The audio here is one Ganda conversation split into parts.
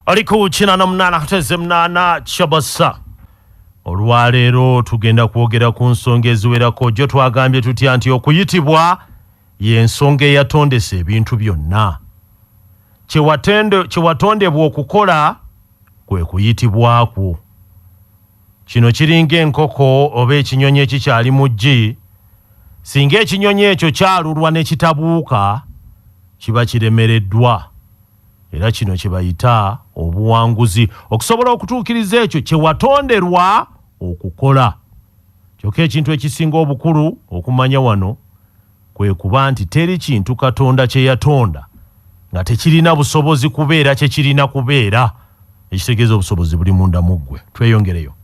Ali ku 88.8 Kyabasa. Olwaleero tugenda kwogera ku nsonga eziwerako. Jjo twagambye tutya nti okuyitibwa y'ensonga eyatondesa ebintu byonna. Kye watondebwa okukola kwe kuyitibwa kwo. Kino kiringa enkoko oba ekinyonyi ekikyali mu ggi. Singa ekinyonyi ekyo kyalulwa ne kitabuuka, kiba kiremereddwa. Era kino kye bayita obuwanguzi, okusobola okutuukiriza ekyo kye watonderwa okukola. Kyokka ekintu ekisinga obukulu okumanya wano kwe kuba nti teri kintu Katonda kye yatonda nga tekirina busobozi kubeera kye kirina kubeera, ekitegeeza obusobozi buli munda mu ggwe. Tweyongereyo.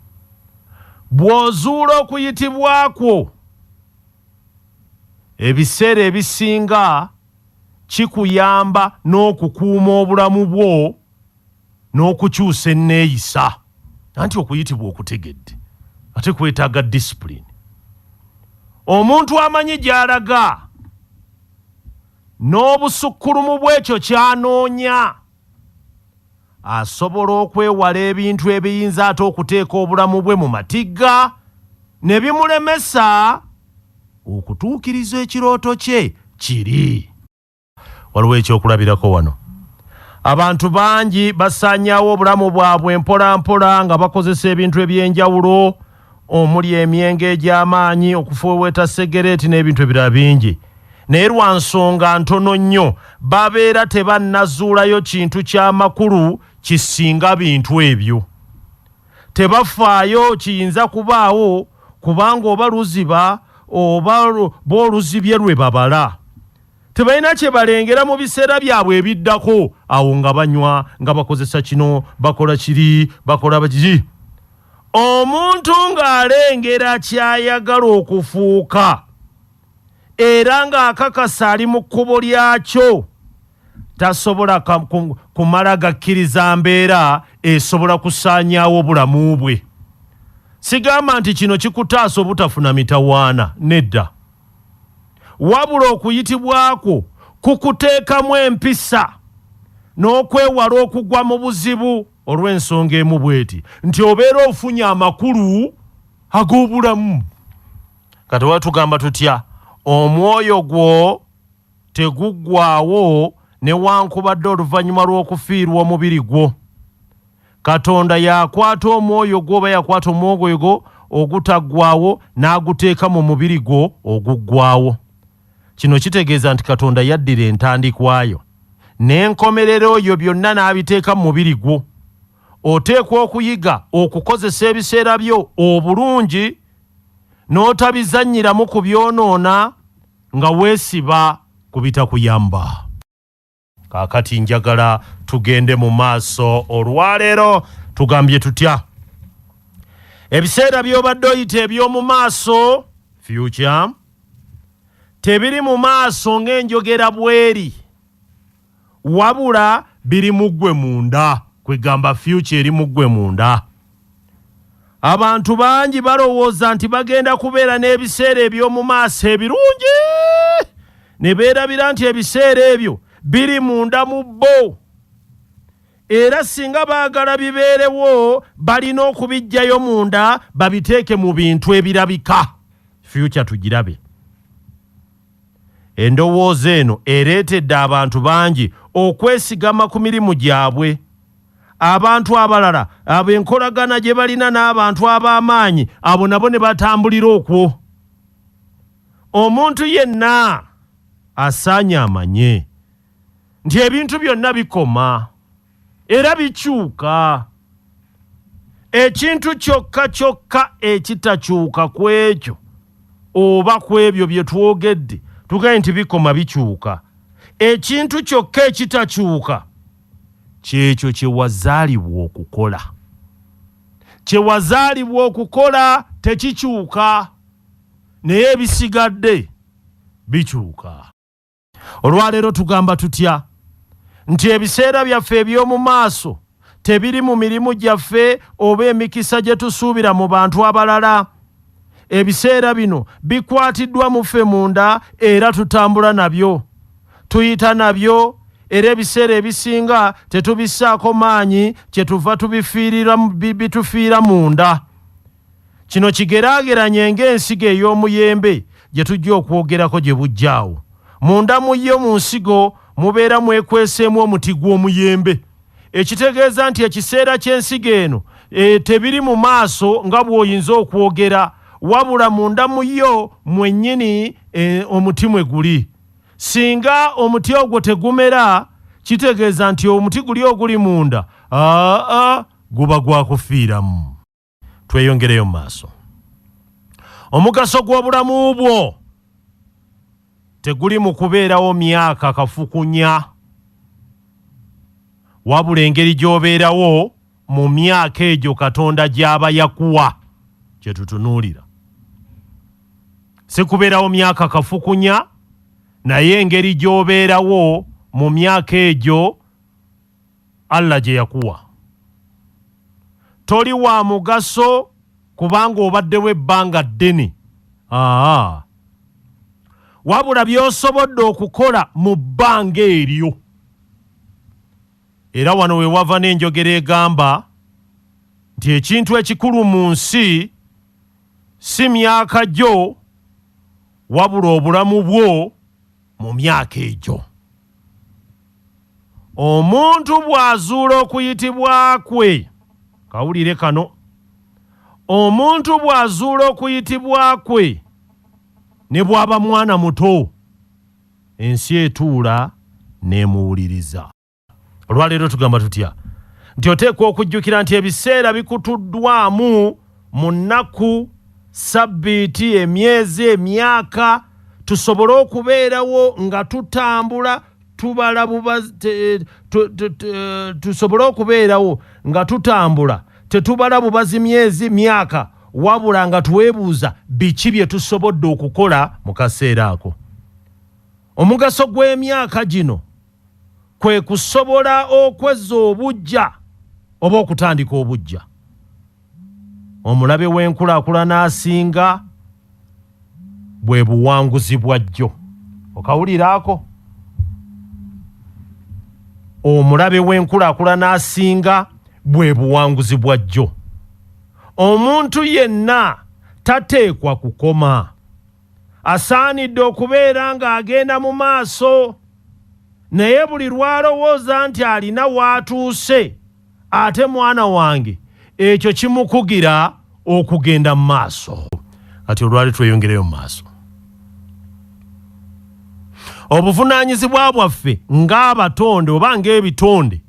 Bw'ozuula okuyitibwa kwo, ebiseera ebisinga kikuyamba n'okukuuma obulamu bwo n'okukyusa enneeyisa. Anti okuyitibwa okutegedde ate kwetaaga discipline. Omuntu amanyi gy'alaga n'obusukkulumu bw'ekyo ky'anoonya asobola okwewala ebintu ebiyinza ate okuteeka obulamu bwe mu matigga ne bimulemesa okutuukiriza ekirooto kye kiri. Waliwo ekyokulabirako wano. Abantu bangi basaanyaawo obulamu bwabwe mpola mpola nga bakozesa ebintu eby'enjawulo omuli emyenge egy'amaanyi, okufuweweeta segereeti n'ebintu ebirala bingi. Naye lwa nsonga ntono nnyo babeera tebannazuulayo kintu ky'amakulu kisinga bintu ebyo. Tebafaayo kiyinza kubaawo kubanga oba luziba oba b'oluzibye lwe babala. Tebalina kye balengera mu biseera byabwe ebiddako, awo nga banywa, nga bakozesa kino, bakola kiri, bakola kiri. Omuntu ng'alengera ky'ayagala okufuuka era ng'akakasa ali mu kkubo lyakyo, tasobola kumala gakkiriza mbeera esobola kusaanyaawo bulamu bwe. Sigamba nti kino kikutaasa obutafuna mitawaana, nedda. Wabula okuyitibwa kwo kukuteekamu empisa n'okwewala okugwa mu buzibu olw'ensonga emu bw'eti nti obeera ofunye amakulu ag'obulamu. Kati oba tugamba tutya, omwoyo gwo teguggwaawo newankubadde oluvannyuma lw'okufiirwa omubiri gwo. Katonda y'akwata omwoyo gwo oba yakwata omwoyo gwo ogutaggwaawo n'aguteeka mu mubiri gwo oguggwaawo. Kino kitegeeza nti Katonda yaddira entandikwa yo n'enkomerero yo byonna n'abiteeka mu mubiri gwo. Oteekwa okuyiga okukozesa ebiseera byo obulungi n'otabizannyiramu kubyonoona nga weesiba ku bitakuyamba. Kaakati njagala tugende mu maaso olwaleero. Tugambye tutya? Ebiseera by'obadde oyita eby'omu maaso, future, tebiri mu maaso ng'enjogera bw'eri, wabula biri mu ggwe munda. Kwegamba future eri mu ggwe munda. Abantu bangi balowooza nti bagenda kubeera n'ebiseera eby'omu maaso ebirungi ne beerabira nti ebiseera ebyo biri munda mu bo, era singa baagala bibeerewo balina okubiggyayo munda babiteeke mu bintu ebirabika. Future tugirabe. Endowooza eno ereetedde abantu bangi okwesigama ku mirimu gyabwe. Abantu abalala abo enkolagana gye balina n'abantu ab'amaanyi abo nabo ne batambulira okwo. Omuntu yenna asaanye amanye nti ebintu byonna bikoma era bikyuka. Ekintu kyokka kyokka ekitakyuka ku ekyo oba ku ebyo bye twogedde, tugambye nti bikoma bikyuka. Ekintu kyokka ekitakyuka kyekyo kye wazaalibwa okukola. Kye wazaalibwa okukola tekikyuka, naye ebisigadde bikyuka. Olwaleero tugamba tutya nti ebiseera byaffe eby'omu maaso tebiri mu mirimu gyaffe oba emikisa gye tusuubira mu bantu abalala. Ebiseera bino bikwatiddwa mu ffe munda era tutambula nabyo, tuyita nabyo era ebiseera ebisinga tetubissaako maanyi kyetuva bitufiira munda. Kino kigeraageranye ng'ensigo ey'omuyembe gye tujja okwogerako gye bujja awo. Munda mu yo mu nsigo mubeera mwekweseemu omuti gw'omuyembe, ekitegeeza nti ekiseera ky'ensigo eno tebiri mu maaso nga bw'oyinza okwogera, wabula munda mu yo mwennyini omuti mwe guli. Singa omuti ogwo tegumera, kitegeeza nti omuti guli oguli munda aa guba gwakufiiramu. Tweyongereyo mu maaso. Omugaso gw'obulamu bwo teguli mu kubeerawo myaka kafukunya, wabula engeri gy'obeerawo mu myaka egyo Katonda gy'aba yakuwa kye tutunuulira. Si kubeerawo myaka kafukunya, naye engeri gy'obeerawo mu myaka egyo Allah gye yakuwa. Toli wa mugaso kubanga obaddewo ebbanga ddene, aa wabula by'osobodde okukola mu bbanga eryo. Era wano we wava n'enjogera egamba nti ekintu ekikulu mu nsi si myaka gyo, wabula obulamu bwo mu myaka egyo. Omuntu bw'azuula okuyitibwa kwe, kawulire kano, omuntu bw'azuula okuyitibwa kwe ne bw'aba mwana muto, ensi etuula n'emuwuliriza. Olwaleero tugamba tutya nti oteekwa okujjukira nti ebiseera bikutuddwamu mu nnaku, sabbiiti, emyezi, emyaka, tusobole okubeerawo nga tutambula tubala tusobole okubeerawo nga tutambula tetubala bubazi myezi, myaka, wabula nga twebuuza biki bye tusobodde okukola mu kaseera ako. Omugaso gw'emyaka gino kwe kusobola okwezza obuggya oba okutandika obuggya. Omulabe w'enkulaakulana asinga bwe buwanguzi bwa jjo. Okawuliraako? Omulabe w'enkulaakulana asinga bwe buwanguzi bwa jjo. Omuntu yenna tateekwa kukoma, asaanidde okubeera ng'agenda mu maaso, naye buli lw'alowooza nti alina w'atuuse, ate mwana wange ekyo kimukugira okugenda mu maaso. Kati olwali tweyongereyo mu maaso. Obuvunaanyizibwa bwaffe ng'abatonde oba ng'ebitonde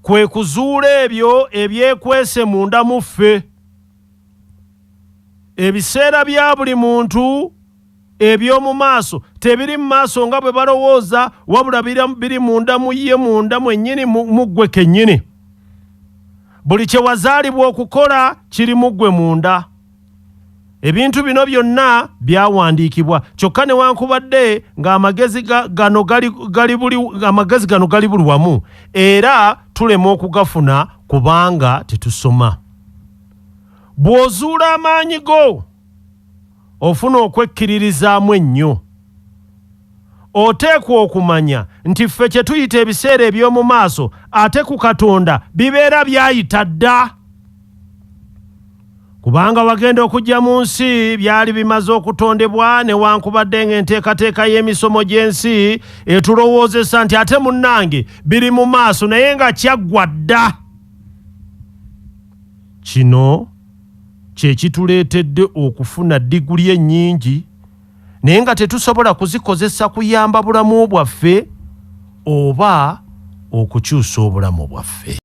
kwe kuzuula ebyo ebyekwese munda mu ffe. Ebiseera bya buli muntu eby'omu maaso tebiri mu maaso nga bwe balowooza, wabula biri munda mu ye, munda mwennyini mu ggwe kennyini. Buli kye wazaalibwa okukola kiri mu ggwe munda. Ebintu bino byonna byawandiikibwa, kyokka newankubadde ng'amagezi gano amagezi gano gali buli wamu, era tulema okugafuna kubanga tetusoma. Bw'ozuula amaanyi go, ofuna okwekkiririzaamu ennyo. Oteekwa okumanya nti ffe kye tuyita ebiseera eby'omu maaso ate ku Katonda bibeera byayita dda. Kubanga wagenda okujja mu nsi byali bimaze okutondebwa, newankubadde ng'enteekateeka y'emisomo gy'ensi etulowoozesa nti ate munnange biri mu maaso, naye nga kyaggwa dda. Kino kye kituleetedde okufuna diguli ennyingi naye nga tetusobola kuzikozesa kuyamba bulamu bwaffe oba okukyusa obulamu bwaffe.